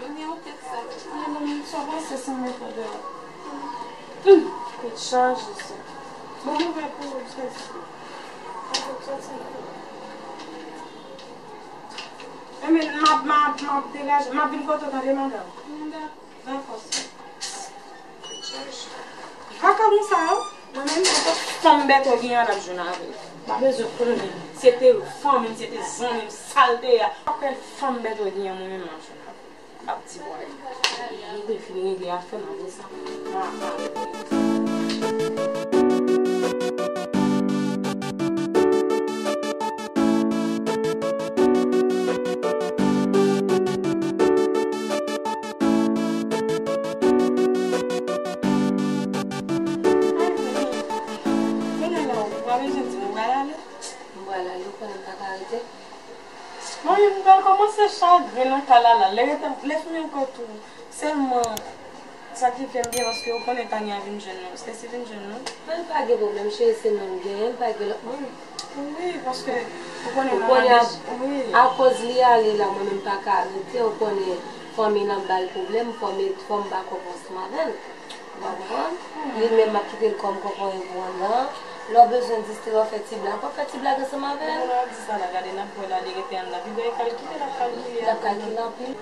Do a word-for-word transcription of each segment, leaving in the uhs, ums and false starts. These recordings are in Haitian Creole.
Mwen gen yon kèk sa. Mwen gen yon sa panse san mete de. Hum, tèt chaje sa. Bon, mwen vle pou ou, se sa. Mwen vle soti. Enben, m ap, m ap, m ap degaje, m ap vin kote w tande, madanm. Dakò, sè. Vakabon sa yo, mwen menm, se fanm Bèto genyen an ap jwenn avè l. Pa bezwen konnen. Se te fanmi m, se te zanmi m, sa l te ye a. Apèl fanm Bèto genyen, mwen menm, m ap jwenn avè l. M ap di bway. Mwen te fin regle afè m apre sa. M a, m a regle. Kounye a la, ou pa bezwen di m ou pral ale? M pral ale, ou konnen m pa ka rete. Mwen menm, m pral kòmanse chagren nan kay la la. Lè gentan, lè fini ankò tou. Sèlman, sa ki fè m byen, paske ou konnen Tania vin jwenn nou. Stacy vin jwenn nou. Men pa gen pwoblèm, cheri, se nou n genyen, n pa gen lòt moun. Wi, paske ou konnen manman dej-, wi. Akoz li ale la, mwen menm pa ka rete, ou konnen fanmi n ap ba l pwoblèm, fò m, fò m ba kòb ansanm avè l. Ou pa konprann? Li menm, m ap kite l kòm konpayi pou anndan an. Lè w bezwen distrè w, fè ti blag, w ap fè ti blag ansanm avè l. Bon, lè w ap di sa la, gade, n ap wè la, li rete anndan. Pi byen kalkile, l ap kalkile. L ap kalkile anpil.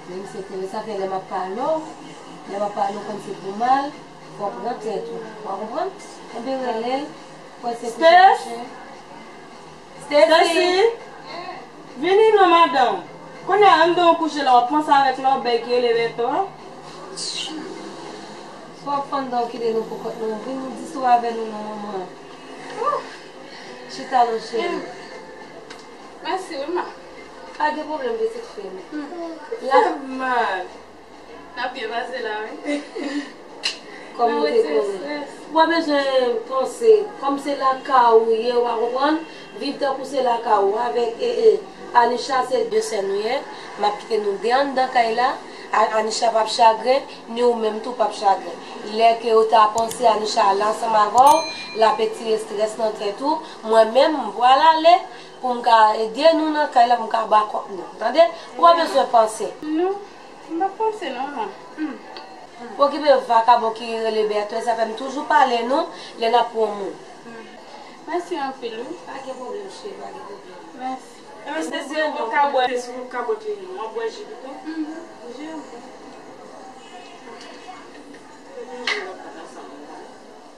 Men misye te, sa fè lè m ap pale w, lè m ap pale w, konn se pou mal, fò w pran tèt ou. Ou pa konprann? Enben, rele l, fò se pou se kouche. Stacy! Vini non, madanm. Kounye a, anndan w kouche la, w ap panse avèk lòbèy ki rele Bèto a? Fò w ap fè anndan w kite nou pou kont nou. Vin nou distrè avè nou non, manman. Chita non, cheri. Mèsi wi, ma. Pa gen pwoblèm, pitit fi m. La, mal. N ap byen pase la, wi. Kòm ou te konnen. Ou pa bezwen panse, kòm se lakay ou ye, ou pa konprann? Viv tankou se lakay ou. Avèk, e, e, Anisha, se de sè nou ye. M ap kite nou de anndan kay la. A-, Anisha p ap chagren, ni ou menm tou p ap chagren. Lè ke ou ta panse Anisha ale ansanm avè w, l ap etire estrès nan tèt ou. Mwen menm, m pral ale pou m ka ede nou nan kay la, pou m ka ba kòb nou. Tande? Ou pa bezwen panse. Non. M pa panse non, man. Hmm. Okipe vakabon ki rele Bèto, sa fè m toujou pale nou lè n ap pran moun. Hmm. Mèsi anpil, wi. Pa gen pwoblèm, cheri, pa gen pwoblèm. Mèsi. E mèsi, se yon bon kabwèt, se yon kabwèt li, non. W ap bwè ji pito? Mhm. Ji an bon.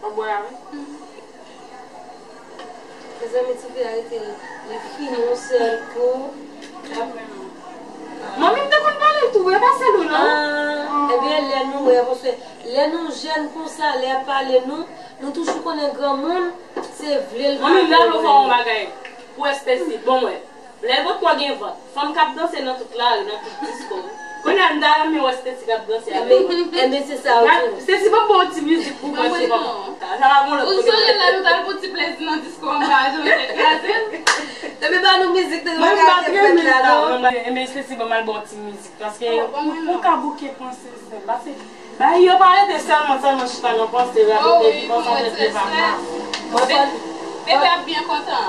W ap bwè a, wi. Mezanmi, ti fi a rete li fini yon sèl kou. Manmi, m te konn pale tou, e pa sèl ou non. Ah, ebyen, lè nou wè, paske lè nou jèn konsa, lè y ap pale nou, nou toujou konnen granmoun, se vle l pa vle l. Manmi, m ta vle w fè yon bagay pou Stacy, bon, wè. Lè potko gen vant, fanm k ap danse nan tout lari, nan tout disko. Kounye a, m ta renmen wè Stacy k ap danse avèk mwen. Enben, se sa ou di. Stacy, ban m yon ti mizik pou mwen, se pa. Sa va bon lòt kote. Ou sonje lè nou t al pou ti plezi nan disko an, m pa janm te kraze l. Depi ba nou mizik, nou pa ka fèt la, non. Enben, Stacy, ban m al ba w ti mizik, paske pou, pou w ka bouke panse sèl la, se Bay yo pa rete sèlman, sèlman chita nan panse, radote, ki panse avèk yo papa. Mwen fò, bebe ap byen kontan.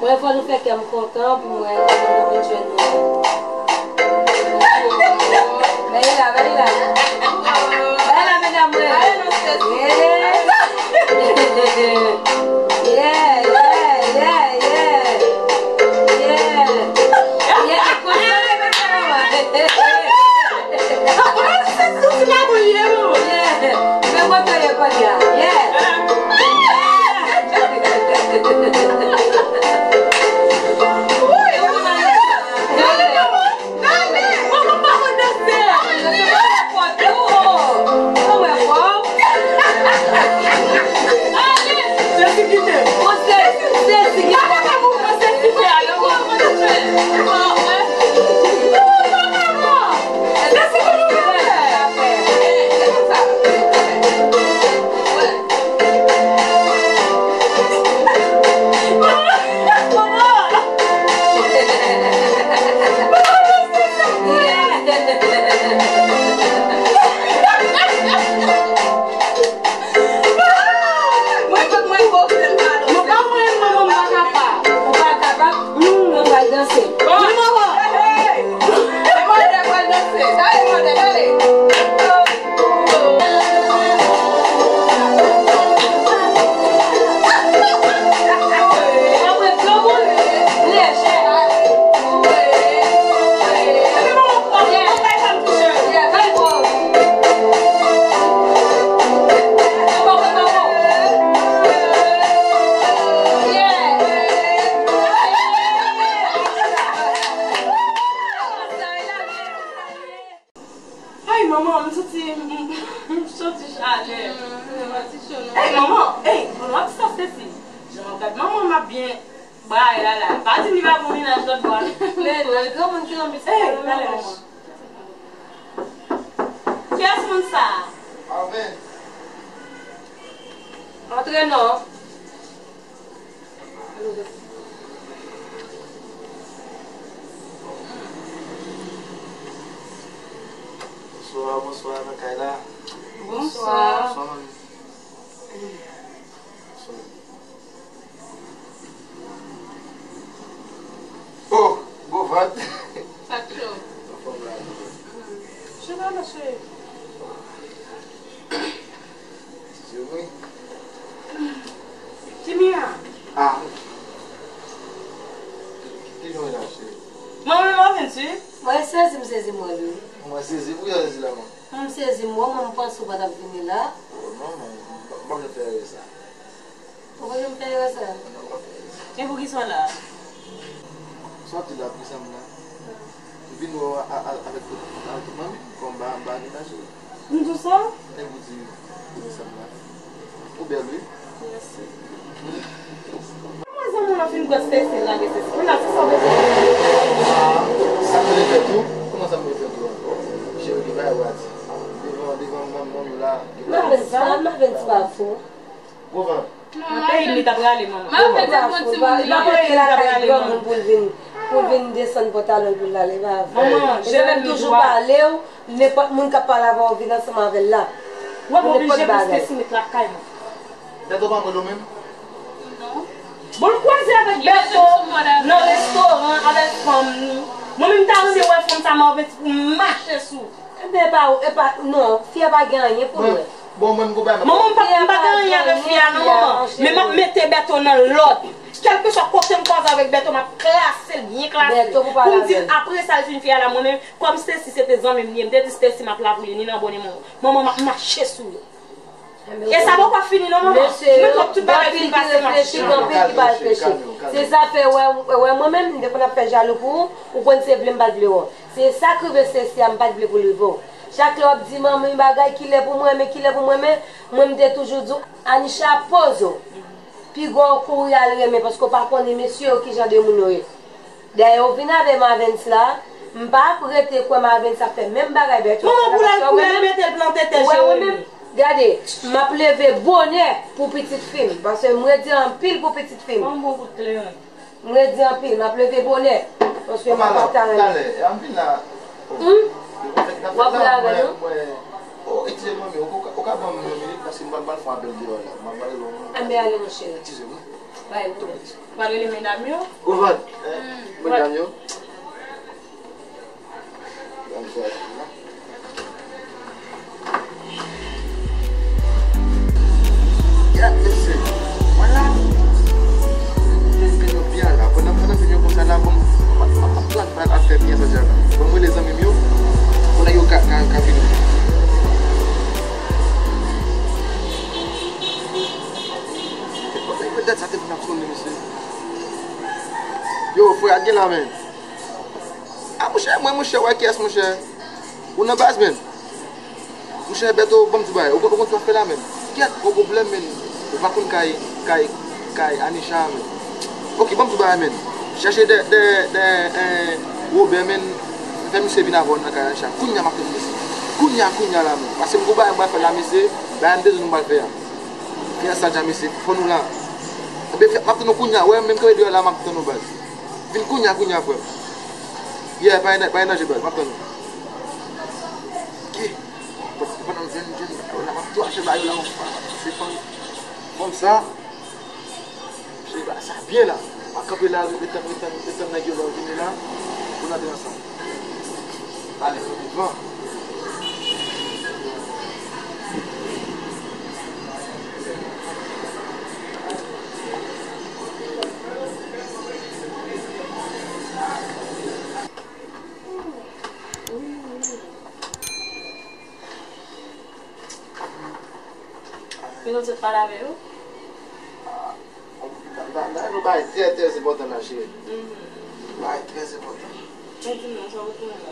Mwen fò nou fè kè m kontan pou mwen, pou mwen jwenn nou. Bay la, bay la. Bay la, medam mwen. Yeah. Yeah, yeah, yeah, yeah. Yeah. Yeah, konsa, yeah. Mwen se sou ti babou li ye, wi. Yeah. Men mwen te ye kounye a. Yeah. Manman, m santi, m santi chalè. Ey, manman, ey, bon, w ap sa Stacy. Jan w ap gad manman, m ap byen bray la la. Pa di m li pa gon mennaj lòt bò a. Men, nan granmoun ki nan bis la, ey, talè manman. Kiyès moun sa a? Amen. Antre non. Bonswa, bonswa, nan kay la. Bonswa. Bonswa, manmi. Bonswa. Oh, gwo vant. Sa k cho? Anfòm la. Chita la, cheri. Ti jem wi. Jimmy a. Ah. Ki, ki jan w ye la, cheri? Manman, manman vin swiv. Mwen sezi, m sezi mwen wi. Mwen sezi, poukisa w sezi la, manman? M sezi mwen, mwen m panse w pa t ap vini la. Oh, non, manman, m pa, m pa janm fè erè sa. Ou pa janm fè erè sa? Non, m pa fè erè sa. E poukisa w la? Sa w ap di la, poukisa m la? M vin wè w a, a, a, avèk tout, avèk tout manmi, kòm m pa, m pa gen tache. M di w sa? E pou di, poukisa m la? Ou bèl, wi. Mèsi. Kòman zanmi w lan fin gwòs fè sèl lage sèl? Kounya, se sa w bezwen. Ah, sa m vle fè tou? Kòman sa m vle fè tou ankò? Cheri, li pa wè w a di. Devan, devan manman w la. Maven, se pa, Maven, se pa fou. Gwo vant. Nan peyi li ta prale, manman. Maven, se bon timoun li ye. Nan peyi li ta prale, manman. Pou l vin, pou l vin desann pantalon l pou l ale, pa vre. Manman, e sa fè m toujou pale w, nenpòt moun k ap pale avè w vin ansanm avè l la. W ap oblije pou Stacy met lakay mwen. Beto pa mwen non menm? Non. Bon, l kwaze avèk Beto nan restoran avèk fanm li. Mwen menm, m ta renmen wè fanm sa Marvens pou m mache sou. Ebyen, e pa, e pa, non, fi a pa gen anyen pou l wè. Bon, mwen, m gon bagay m ap... Manman, m pa, m pa gen anyen avèk fi a, non, manman. Men m ap mete Beto nan lòd. Kèlkeswa kote m kwaze avèk Beto, m ap klase l, byen klase. Pou m di l, apre sa, l fin fè a la, mwen menm, kòm Stacy se te zanmi m li ye, m te di Stacy m ap la pou li, ni nan bon, ni nan move. Manman, m ap mache sou yo. E sa poko fini non, manman. Mwen twòp tout bagay fin pase machin. Gen anpil ki pa reflechi. Se sa fè wè, wè mwen menm, m te konn ap fè jalou pou ou, ou konn se vle m pa t vle wè w. Se sa k rive Stacy a, m pa t vle pou l rive w. Chak lè w ap di manmi bagay, kilè pou mwen renmen, kilè pou mwen renmen, mwen m te toujou di w, Anisha, poze w. Piga w kouri al renmen, paske w pa konnen mesye yo kijan de moun yo ye. Dayè, ou vin avè Marvens la, m pa rete kwè Marvens ap fè menm bagay Bertho ap fè la, paske ou wè menm, ou wè mwen menm, gade, m ap leve bonè pou pitit fi m, paske m redi anpil pou pitit fi m. M redi anpil, m ap leve bonè, paske m pa ta renmen. Talè, m vin la. Hmm? W ap boule avè nou? Oh, eskize m, manmi, ou ka, ou ka ban m yon minit, paske m pral, pral fè yon apèl deyò la. M ap pale lè w. Anben ale, monchè. Eskize m. Bay, ou pral rele medam yo? Ou vant, medam yo. Gad mesye, mwen la. Mwen te fè yon byen la. Pandan, pandan fè yon konsa la, bon, m ap, m ap, m ap pral, pral ap fè byen jodi a la. Bon, mwen rele zanmi m yo, pou nèg yo ka, ka, ka vini. Petèt sa te vin ap sonnen, mesye. Yo, frè, gen la, men. A, monchè, mwen, monchè, wè kiyès, monchè. Ou nan baz, men. Monchè, Bertho, ban m di w bagay. Ou konn, ou konn sa w ap fè la, men. Kèt, gwo pwoblèm, men. Ou pa konn kay, kay, kay Anisha, men. Oke, ban m di w bagay, men. Chèche dèyè, dèyè, dèyè, eh, Robert, men. Fè misye vin avè w nan kay Anisha. Kounye a m ap tann misye. Kounye a, kounye a la, men. Paske m gon bagay m pral fè la, misye. Bagay m te di w m pral fè a. Fè sa dja, mesye, fò nou la. Ebyen, m ap tann nou kounye a. Wè, menm kanpe deyò la, m ap tann nou, baz. Vin kounye a, kounye a, frè m. Yeah, pa gen, pa gen danje, baz, m ap tann nou. Ki? Pandan m jwenn, jwenn, la, m ap tou achte bagay la, m ap touche fanm. Fanm sa. Cheri, bagay sa byen la. M ap kanpe la, ret tann, ret tann, ret tann nèg yo lè yo vini la. Pou n antre ansanm. Ale, vivan. Yo sot pale avè yo? Nan, nan, nan, nou bagay trè, trè enpòtan la, cheri. Mhm. Bagay trè enpòtan. Men di m non, sa w retounen la.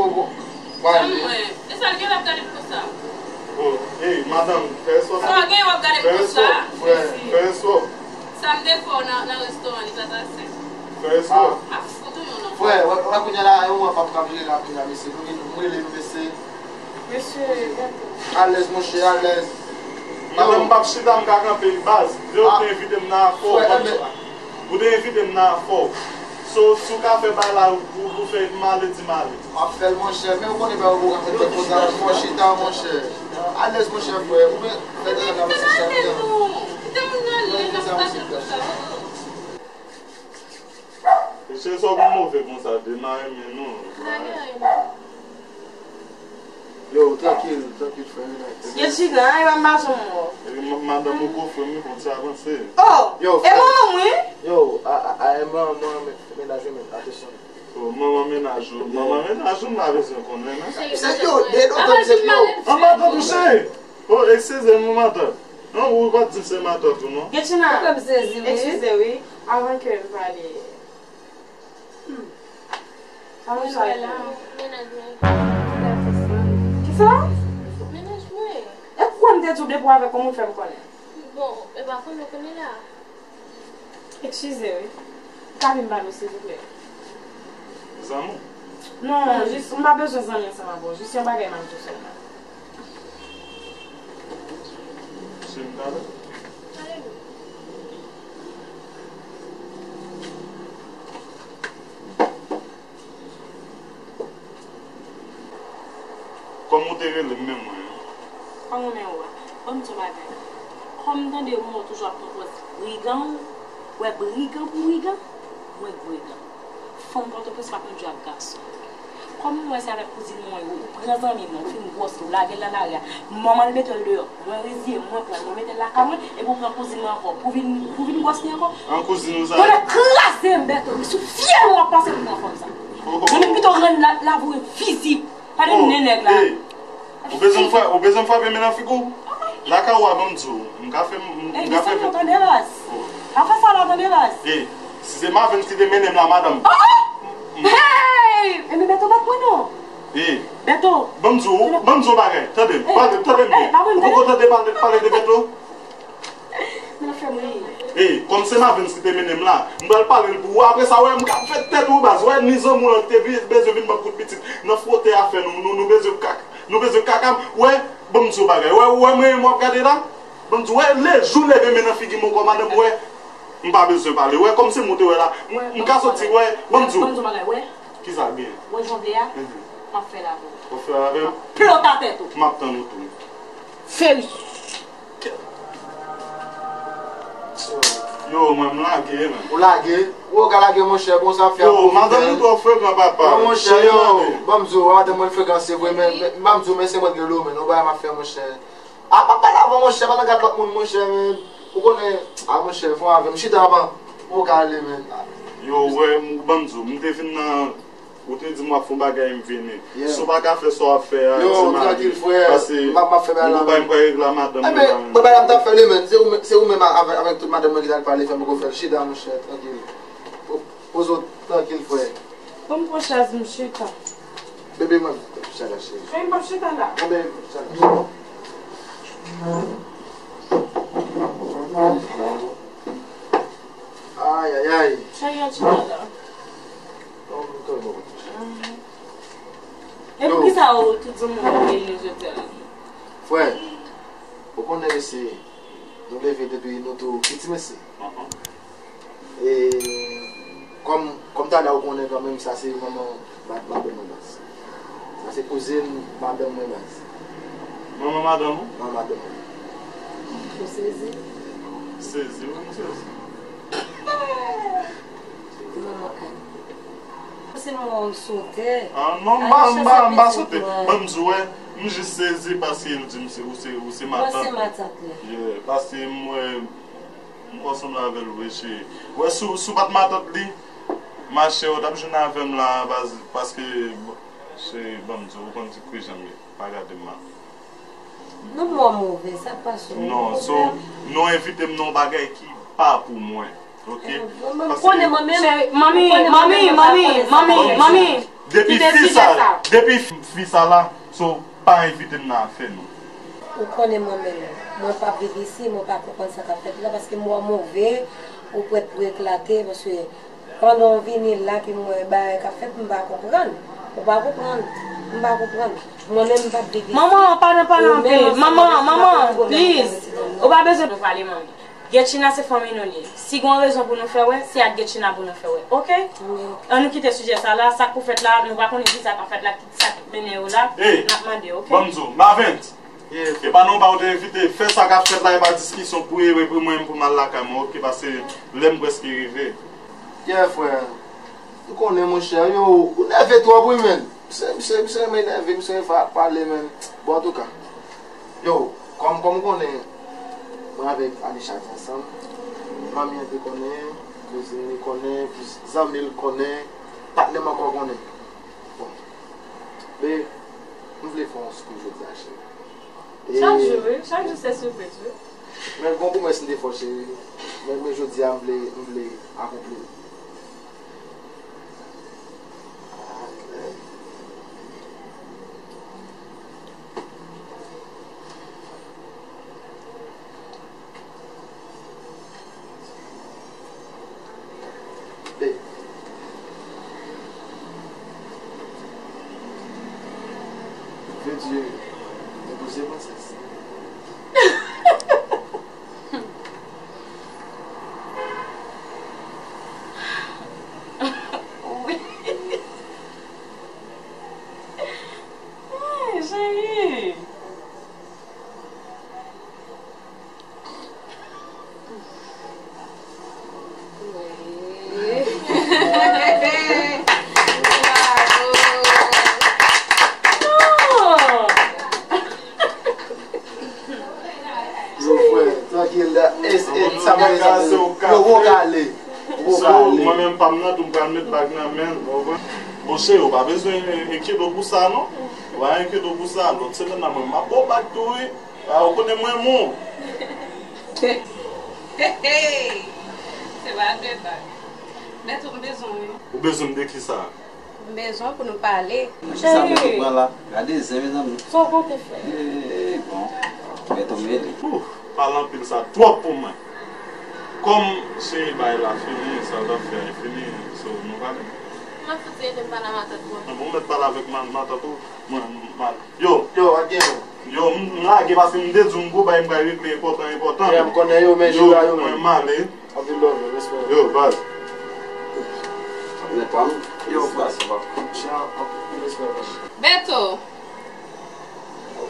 poko pral li. Mwen, e sa l gen l ap gade m konsa? Oh, ey, madanm, fè respè w. Sa w gen w ap gade m konsa? Fè respè w, frè, fè respè w. Sa m te fè w nan, nan restoran li pa t ase? Fè respè w. M ap fout ou yon non. Frè, wè, wè kounye a la, yon mwa p ap ka vire la kounye a, mesye. Nou vin, nou rele nou, mesye. Mesye, alèz, monchè, alèz. Madanm, m p ap chita, m ka kanpe, baz. Lè ou te envite m nan afè w, ou te envite m nan afè w. So, si w ka fè bagay la, ou, ou fè m ale, di m ale. M ap fè l, monchè, men ou konnen bagay ou ka fè tèt konsa, fò chita, monchè. Alèz, monchè, frè, ou men fè tèt la, monchè, chita. Kite moun nan ale, n ap pase l konsa. Mesye, sa w vin move konsa, de m a renmen nou. Yo, trankil, trankil, frè, relax. Gen chigan, ay, wè m pa janm wè w. Epi ma-, madanm ou gwo frè m, wi, konn sa avanse. Oh! Yo, e manman m, wi. Yo, a, a, a, e manman mennaj ou menm, atansyon. Oh, manman mennaj ou, manman mennaj ou, m pa bezwen konnen, non. Se yo, de nou tann se yo. An matant ou cheri. Oh, eskize m, matant. Non, ou pa t di m se matant ou, non. Getina, eskize, wi. Avan ke m pale. Hmm. Sa nou sa la? Mennaj mwen. Kisa? Mennaj mwen. E kwa m te di w depi w avè l, kòman w fè m konnen? Bon, e pa konnen, konnen la. Eskize, wi. Ou ka vin ba nou, silvouplè? Zanmi w? Non, jis, m pa bezwen zanmi ansanm avè w. Jis yon bagay m ap di w sèlman. Se m talè. Kòm ou te rele m menm mwen. Kòm ou menm wè. Ban m di w bagay. Kòm m tande moun yo toujou ap pran pòz brigan, ou wè brigan pou brigan, mwen brigan. Fanm Pòtoprens pa konn jwe ak gason. Kòm m wè se avèk kouzin mwen yo, ou pran zanmi mwen, ou fin gwòs li, ou lage l nan lari a. Manman l mete l deyò. Mwen reziye m, mwen pran l, mwen mete l lakay mwen, epi ou pran kouzin mwen ankò, pou vin, pou vin gwòs li ankò. An kouzin ou sa? Mwen kraze m, Bèto, wi, sou fyèl ou ap pase pou pran fanm sa. Mwen menm pito rann la, lavi w envizib. Pale m nen nèg la. Ou bezwen m fra-, ou bezwen m frape men nan figi w? Lakay ou a, ban m di w. M ka fè, m, m ka fè. Ey, tande baz. Pa fè sa la, tande baz. Ey, si se Mavens ki te mennen m la, madanm. Oh, oh! Hey! Ebyen, Bèto bat mwen non. Ey. Bèto. Ban m di w, ban m di w bagay. Tande m, pale, tande m byen. Ou poko tande pale, pale de Bèto? Men ap fè m ri. Ey, kòm se Mavens ki te mennen m la, m pral pale l pou ou. Apre sa, wè, m ka fè tèt ou baz. Wè, ni zanmi w lan ki te vi-, bezwen vin ban m kout pitit nan fwote afè nou. Nou, nou bezwen kak-, nou bezwen kaka m. Wè, ban m di w bagay. Wè, wè, mwen, mwen ap gade la. Ban m di w, wè, lejou leve men nan figi m ankò, madanm, wè. M pa bezwen pale. Wè, kòm se mwen w te wè la. M, m ka soti, wè, ban m di w. Ban m di w bagay, wè. Kisa k gen? Wè jan w vle a? M ap fè l avè w. W ap fè l avè m? M ap plòt atè tou. M ap tann ou tou. Feri. Yo, mwen, m lage, men. Ou lage? Ou ka lage, monchè, bon, sa fè. Yo, madanm ou twò frekan, papa. Bon, monchè, yo, ban m di w, madanm mwen frekan, se vre, men, men, ban m di w, men se mwen ki gen lo, men, yon bagay m ap fè, monchè. A, pa pale avè w, monchè, pa nan gad lòt moun, monchè, men. Ou konnen, a, monchè, fò avè m. Chita, papa. Ou ka ale, men. Yo, wè, m, ban m di w, m te vin nan, ou te di m w ap fè yon bagay, m vini. Si w pa ka fè sa w ap fè a, di m ale. Yo, trankil, frè. Pase m ap, m ap fè bagay la, men. Ou bay m kwè regle a madanm mwen la, men. Ebyen, bagay la m t ap fè li, men. Se ou men-, se ou menm avèk, avèk tout madanm mwen ki t al pale, fè m poko fè l. Chita, monchè, trankil. Poze w trankil, frè. Ban m pran chèz m chita. Bebe, mwen, chita la, cheri. Men m p ap chita la. Bon, bebe, chita la, cheri. Ay, ay, ay. Cheri, al chita la. Non, m te bon. E poukisa ou tout zanmi w reyini jodi a la? Frè, ou konnen mesye, nou leve depi nou tou piti mesye. E, kòm, kòm talè ou konnen kanmenm, sa se manman ma-, madanm mwen baz. Sa se kouzin madanm mwen baz. Manman madanm ou? Manman madanm mwen. Ou sezi? Sezi, wi, m sezi. Manman Ann. Se mwen ou sote. Ah, non, m pa, m pa, m pa sote. Ban m di w, wè, m jis sezi paske l di m se, ou se, ou se matant. Mwen se matant li. Yeah, paske m wè, m konsanm avè l vre, cheri. Wè, si w, si w pa t matant li, machè, ou t ap jwenn avè m la, baz, paske, bon, cheri, ban m di w, ou konn ti kri jan m ye. Pa gade m mal. Non, mwen move, sa k pase w? Non, so, nou envite m nan yon bagay ki pa pou mwen, oke? Mwen konnen mwen menm. Manmi, manmi, manmi, manmi, manmi. Depi fi sa, depi fi sa la, so, pa envite m nan afè nou. Ou konnen mwen menm, mwen p ap viv isi, mwen pa konprann sa k ap fèt la, paske mwen move, ou prèt pou eklate, paske pandan w vini la, epi m wè bagay k ap fèt, m pa konprann. Ou pa konprann? M pa konprann. Mwen menm, m p ap viv isi. Manman, pa nan pale anpil. Manman, manman, please. Ou pa bezwen nou pale, manmi. Getchina se fanmi nou li. Si gon rezon pou nou fè wè, se ak Getchina pou nou fè wè. Oke? Ann nou kite sijè sa la, sa k pou fèt la, nou pa konnen kisa k ap fèt la, kisa k mennen yo la, n ap mande, oke? Ban m di w, Mavent, e pa non pa ou te envite, fè sa k ap fèt la, e pa diskisyon pou e pou mwen, pou m al lakay mwen, oke, paske lè m prèske rive. Yeah, frè. M konnen, monchè, yo, ou nève twòp, wi, menn. Misye, misye, misye renmen nève, misye renmen fa-, pale, menn. Bon, antouka, yo, kòm, kòm ou konnen, mwen avèk Anisha te ansanm, manmi an te konnen, kouzin li konnen, zanmi l konnen, patnè m ankò konnen. Bon, men, m vle fè yon sipriz jodi a, cheri. E chak jou, wi. Chak jou se sipriz, wi. Men gon pwomès m te fè w, cheri. Men, men jodi a, m vle, m vle akonpli l. Babe. Bondye, mwen poze mwen sèz. Wi. Hey, cheri. Yo, frè, trankil la. E, e, sa mwen, sa mwen. Yo, ou ka ale. Ou ka ale. Mwen menm pa m nan tou, m pral met bag nan men l, ou konprann? Monchè, ou pa bezwen enkyete w pou sa, non. Ou pa enkyete w pou sa. Lòt semèn nan, mwen, m ap ba w bag tou, wi. A, ou konnen mwen, mon. Se pa de bag. Bèto, m bezwen w, wi. Ou bezwen m de ki sa? M bezwen w pou nou pale. Kisa m te pran la? Gade zen, mezanmi. Sa w konte fè? Ee, bon. Bèto mele. Ouh, pale anpil sa twòp pou mwen. Kòm se bagay la fini, sa l t ap fè a fini, so nou pale. M ap fout ede m pale a matant mwen. Bon, ou mèt pale avèk ma-, matant ou. Mwen, m al. Yo, yo, pa gen yo. Yo, m, m lage paske m te di w m gon bagay m pral regle enpòtan, enpòtan. Yeah, m konnen yo, men yo la, yo, mwen, men. M ale. Anpil love, respè. Yo, baz. Nèg pa m. Yo, baz. Respè, baz. Bèto.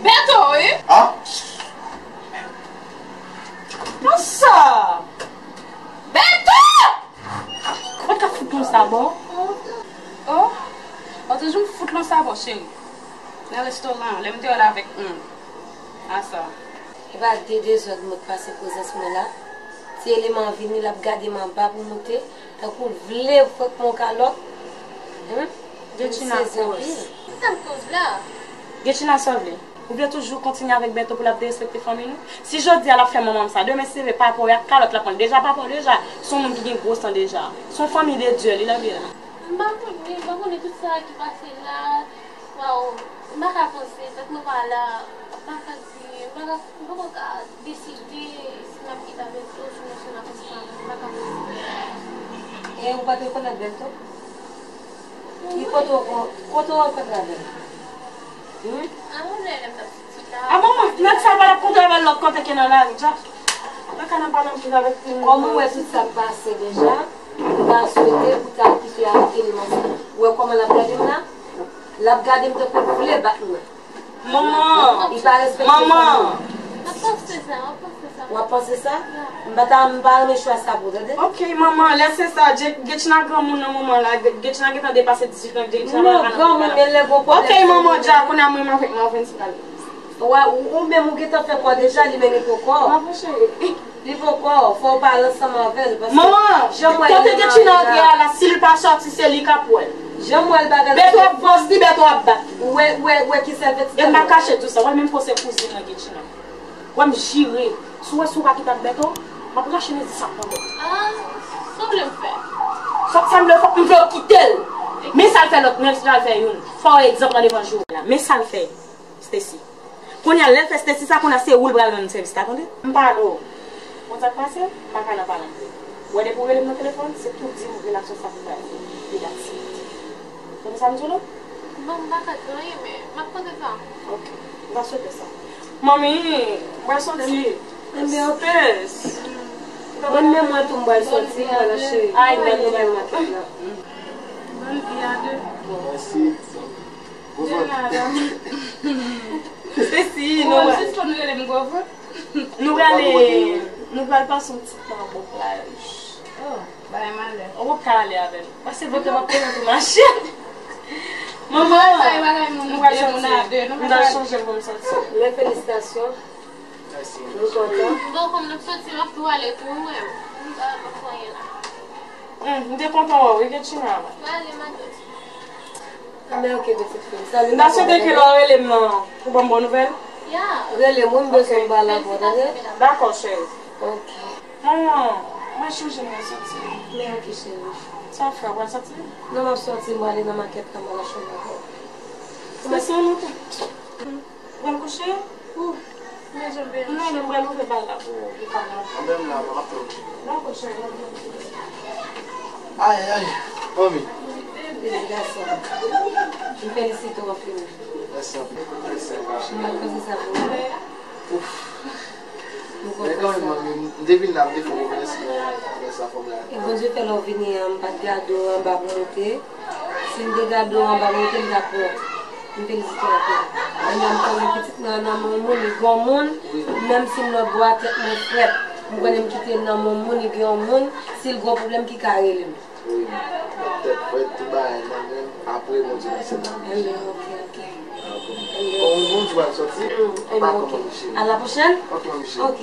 Bèto, wi. Ah? Konsa. Bèto! Mwen ka fout yon sabò. Oh, ou te jwenn fout yon sabò, cheri. Nan restoran an, lè m te wè l avèk, hmm, a sa. E pa de dezòd mwen k pase prezans mwen la. Ti eleman an vini, l ap gade m anba pou moute, tankou l vle fwèk mwen yon kalòt. Hmm? Getchina koz. Sa l koz la? Getchina sa w vle? Ou vle toujou kontinye avèk Bèto pou l ap derespekte fanmi nou? Si jodi a l ap fè manman m sa, demen si Dye vle, papa w ak kalòt l ap pran l. Deja papa w deja se yon moun ki gen gwo san deja. Se yon fanmi de Dye li lage la. M pa konnen, m pa konnen tout sa ki pase la. Waw, m pa ka panse, tank mwen pa la, m pa ka di, m pa ka, m poko ka deside si m ap kite avèk yo, si m ap kite avèk yo, m pa ka panse. E ou pa te konn avèk yo? Ki kote w, kote w rankontre avè l? Hmm? A manman, nèg sa pa t ap kontre avè l lòt kote ke nan lari, Jack. Mwen ka nan pale anpil avèk timoun. Kòm ou wè tout sa k pase deja, m ta swete pou ta kite avèk eleman sa. Ou wè kòman l ap gade m la? L ap gade m tankou l vle bat mwen. Manman! Li pa respekte fanmi. Manman! M ap panse sa, m ap panse sa. W ap panse sa? M pa ta, m pa renmen chwa sa pou ou, tande? Ok, manman, lè se sa, Ge-, Getchina granmoun nan moman la, Ge-, Getchina gentan depase dizuit an, Getchina pa ka nan... Non, granmoun, men lè gon pwoblèm. Ok, manman, dja, kounye a mwen menm avèk Marvens pral. Wa, ou, ou menm ou gentan fè kò deja, li menm li poko. Manman, cheri. Li poko, fò w pale ansanm avè l, paske... Manman, jan m wè kote Getchina antre a la, si l pa sòti, se li k ap wè l. Jan m wè l bagay la. Bèto ap bòs li, Bèto ap bat li. Ou wè, ou wè, ou wè ki sèvèt sa. E m pa kache di w sa, w wè menm fò se kouzin nan Getchina. Wè m jire, si w wè si w pa kite ak Bèto, m ap rache nan di sa pandan. Ah, sa w vle m fè? Sa, sa m vle fè, m vle w kite l. Men sa l fè lòt, men sa l fè youn. Fè w egzanp nan devan jou la. Men sa l fè Stacy. Kounye a, lè l fè Stacy sa, kounye a se ou l pral rann sèvis la, tande? M pale w. Konn sa k pase? M pa ka nan pale anpil. Ou wè depi w rele m nan telefòn, se pou di m relasyon sa pou bay. E that's it. Tande sa m di w la? Bon, m pa ka di anyen, men m ap konte sa. Ok. M ta swete sa. Manmi, m pral soti. Enben, ok. Space. Mwen menm, mwen tou, m pral soti, m pral achte. Ay, mwen nou bay maten la. Bonne vie à deux. Mèsi. Bonjou. Stacy, nou pral, jis pou nou rele m gwo vant. Nou pral, nou pral pase yon ti tan bò plaj. Oh, bagay malè. Ou p ap ka ale avè m. Pase vant mwen ap pran tou machin. Manman, nou pral soti. M pral chanje pou m soti. Men felisitasyon. Mèsi. Nou kontan. Bon, kòm n ap soti, m ap tou ale tou, mwen. M pa, m pa fè anyen la. Hmm, m te kontan wè w, wi, Getchina. Mwen ale, madanm. Anben, ok, pitit fi m. Salut. M ta swete ke lè w rele m nan, pou ban m bon nouvèl. Ya. Rele m, wi, m bezwen w pale avè w, tande? Dakò, cheri. Ok. Manman, mwen chanje mwen soti. Men ok, cheri. Sa w fè, w pral soti? Non, m ap soti, m ale nan makèt la, m al achte yon bagay. Stacy, nou te. Ou pral kouche? Ou? Men jan m veye. Non, non, m pral ouvri bal la pou ou, pou w ka nan. Anben m la, m ap tann ou. Dakò, cheri. Ay, ay, ay. Manmi. Bebe gason. M felisite w anpil. Mèsi anpil. Mèsi anpil. M pral poze sa pou ou. Ouf. Nou kontan sa. Men kanmenm, manmi, m te vin la, m te fè w konfyans, men, men sa fò m la. E Bondye fè lè w vini an, m pa t gade w anba pou moute. Si m te gade w anba moute, m t ap wont. M felisite w anpil. Mwen menm, m konnen pitit mwen an nan men yon moun, li gen yon moun, menm si m lòtbò a, tèt mwen frèt. M konnen m kite l nan men yon moun, li gen yon moun, si l gen yon pwoblèm ki ka rele m. Wi, tèt frèt, tout bagay nan men m, apre Bondye nan sèl la. Enben, ok, ok. Dakò. Enben, bon, bon, ou pral soti. Mm, enben, ok. Pa kòmande cheri. À la prochaine? Ok, manmi cheri. Ok.